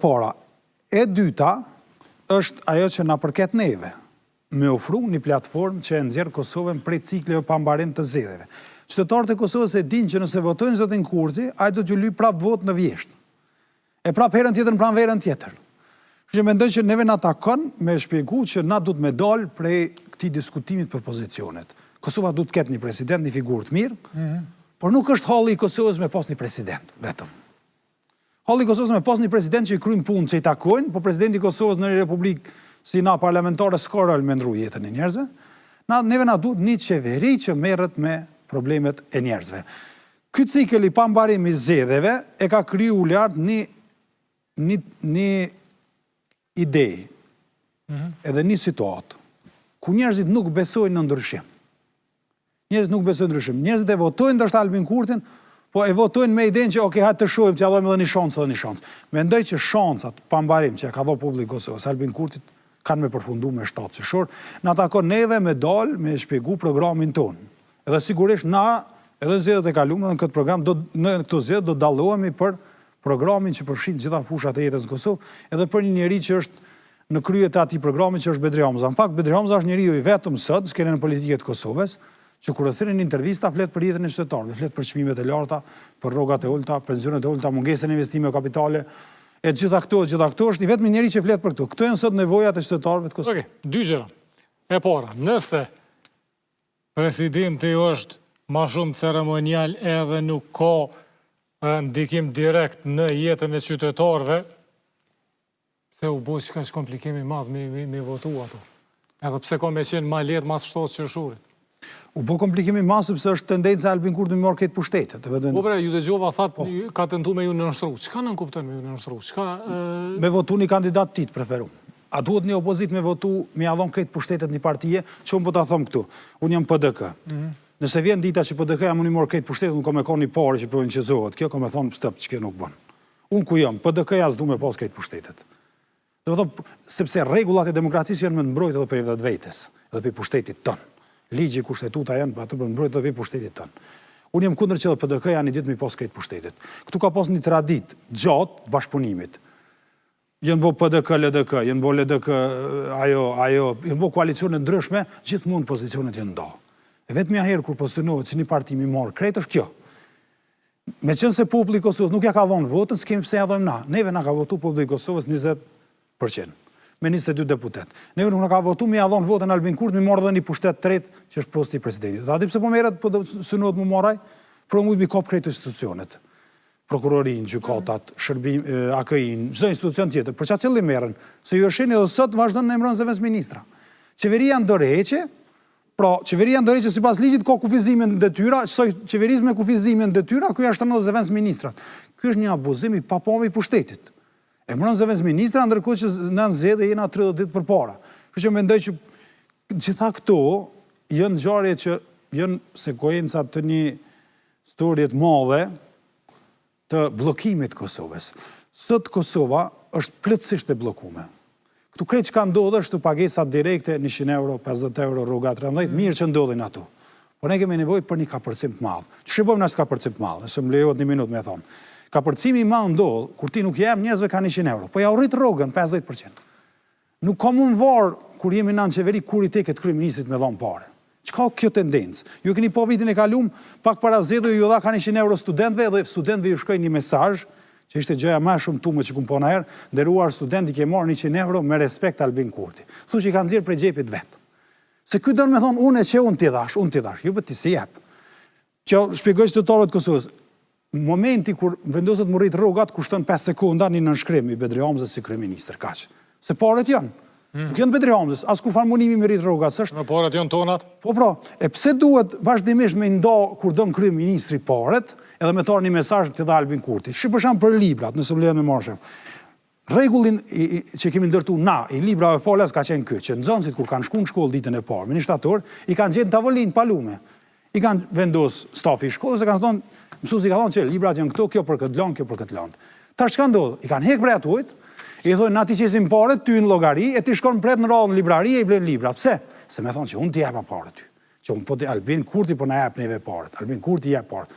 para. E dyta është ajo që na përket neve, me ofru një platformë që e nxjerr Kosovën prej cikleve pa mbarim të zgjedhjeve. Qytetarët e Kosovës e dinë që nëse votojnë zotin Kurti, ai do t'ju lypë prapë votë në vjeshtë. E prapë herën tjetër në pranverën tjetër. Kështu që mendoj që neve na takon me shpjegu që na duhet me dalë prej këtij diskutimit për pozicionet. Kosova duhet të ketë një president, një figurë të mirë, por nuk është halli i Kosovës me pas një president vetëm. Halli i Kosovës me pas një president që i kryen punët që i takojnë, po presidenti i Kosovës në një republikë si na parlamentare s'ka rol me ndru jetën e njerëzve. Na neve na duhet një qeveri që merret me problemet e njerëzve. Ky cikël i pambarim i zgjedhjeve e ka kriju lart një një një ide edhe një situatë ku njerëzit nuk besojnë në ndryshim. Njerëzit nuk besojnë në ndryshim. Njerëzit e votojnë ndoshta Albin Kurtin, po e votojnë me idenë që ok, hajde të shohim, t'ia dhojmë edhe një shans edhe një shans. Mendoj që shansat pambarim që e ka dhënë populli i Kosovës Albin Kurtit kanë me përfundu me 7 qershor. Na takon neve me dal, me shpjegu programin tonë. Edhe sigurisht na, edhe në zgjedhjet e kalume, edhe në këtë program, do, në këto zgjedhje do dallohemi për programin që përfshin gjitha fushat e jetës në Kosovë, edhe për një njeri që është në krye të atij programi që është Bedri Hamza. Në fakt, Bedri Hamza është njeriu i vetëm sot në skenën politike të Kosovës, që kur e thërret në intervista flet për jetën e qytetarëve, flet për çmimet e larta, për rrogat e ulta, pensionet e ulta, mungesën e investimeve kapitale, e gjitha këto, e gjitha këto, është i vetmi njeri që flet për këto. Këto janë sot nevojat e qytetarëve të Kosovës. Okej, dy gjëra. E para, nëse Presidenti është ma shumë ceremonial edhe nuk ka ndikim direkt në jetën e qytetarëve, pse u bo kaq komplikim i madh me, me, me votu ato? Edhe pse ka me qenë ma lehtë mas 7 qershorit? U bo komplikim i madh sepse është tendenca e Albin Kurtit me marrë krejt pushtetet. E Po bre, ju dëgjova, thatë, po. ka tentu me ju nënshtru. Çka nënkupton me ju nënshtru? Çka... Me votu një kandidat të tij të preferum. A duhet një opozitë me votu, me ia dhon krejt pushtetet një partie, që unë po ta them këtu, unë jam PDK. Nëse vjen dita që PDK-ja mun i marrë krejt pushtetet, unë kam me kon i pari që po inçizohet kjo, kam me thonë stop, që kjo nuk bën. Unë ku jam, PDK-ja s'du me pas krejt pushtetet. Domethënë, sepse rregullat e demokracisë janë me të mbrojtë edhe prej vetvetes, edhe prej pushtetit tënd. Ligji, kushtetuta janë aty për të mbrojtë edhe prej pushtetit tënd. Unë jam kundër që edhe PDK-ja një ditë me i pas krejt pushtetet. Këtu ka pas një traditë gjatë bashkëpunimit. Janë bo PDK, LDK, janë bo LDK, ajo, ajo, janë bo koalicione ndryshme, gjithmonë pozicionet janë nda. E vetmja herë kur po synohet që një parti mi marrë krejt është kjo. Meqenëse populli i Kosovës nuk ja ka dhonë votën, s'kemi pse ja dhojmë na. Neve na ka votu populli i Kosovës 20%, me 22 deputet. Neve nuk na ka votu me ja dhonë votën Albin Kurtit, mi marrë dhe një pushtet tretë që është posti i presidentit. Dhe a di pse po merret, po synohet mu marrë ai? Për me mujt mi kap krejt institucionet. Prokurorinë, gjykatat, shërbim, AKI-në, çdo institucion tjetër. Për çfarë qëllim merren? Se ju e shihni edhe sot vazhdon të emëron zëvendësministra. Qeveria në dorëheqje, pra qeveria në dorëheqje sipas ligjit ka kufizime në detyra, kësaj qeverisë me kufizime në detyra, ky ia shton edhe zëvendësministrat. Ky është një abuzim i papamë i pushtetit. Emëron zëvendësministra ndërkohë që në zgjedhje jena 30 ditë përpara. Kështu që mendoj që gjitha këto janë ngjarje që janë sekuenca të një Storje të madhe të bllokimit të Kosovës. Sot Kosova është plotësisht e bllokume. Këtu krejt çka ndodh është pagesat direkte 100 euro, 50 euro, rroga 13, mirë që ndodhin ato. Po ne kemi nevojë për një kapërcim të madh. Qysh e bëjmë na kapërcim të madh? Nëse më lejohet një minutë me thonë. Kapërcimi i madh ndodh kur ti nuk jep njerëzve ka 100 euro, po ja u rrit rrogën 50%. Nuk ka m'u varë kur jemi na në qeveri kur i teket kryeministrit me dhanë pare. Çka kjo tendencë? Ju keni pa vitin e kalum, pak para zgjedhjeve ju dha ka 100 euro studentëve dhe studentëve ju shkoi një mesazh që ishte gjëja më e shëmtume që kum pa naherë, nderuar student i ke marrë 100 euro me respekt Albin Kurti. Thu që i ka nxjerrë prej xhepit vet. Se ky don me thonë unë e që unë t'i dhash, unë t'i dhash. Jo, po ti s'i jep. Që shpjegoj qytetarëve të Kosovës, momenti kur vendoset mu rrit rrogat kushton 5 sekonda një nënshkrim i Bedri Hamzës si kryeministër, kaq. Se paret janë. Mm. Nuk janë Bedri Hamzës, as kurrfarë munimi me rrit rrogat, s'është. Në paret janë tonat. Po pra, e pse duhet vazhdimisht me nda kur don kryeministri paret, edhe me t'ardh një mesazh të dha Albin Kurti. Si për shembull për librat, nëse më lejon me marrë shembull. Rregullin që kemi ndërtu na, i librave falas ka qenë ky, që nxënësit kur kanë shku në shkollë ditën e parë, me një shtator, i kanë gjetë në tavolinë palume. I kanë vendos stafi i shkollës e kanë thonë, mësuesi ka thonë që librat janë këto, kjo për këtë landë, kjo për këtë landë. Tash çka ndodh? I kanë hek prej atyt, i thonë na t'i qesim paret ty në llogari e ti shkon pret në radhë në librari e i blen librat. Pse? Se me thonë që unë t'i japa paret ty. Që unë po ti Albin Kurti po na jep neve paret. Albin Kurti jep paret.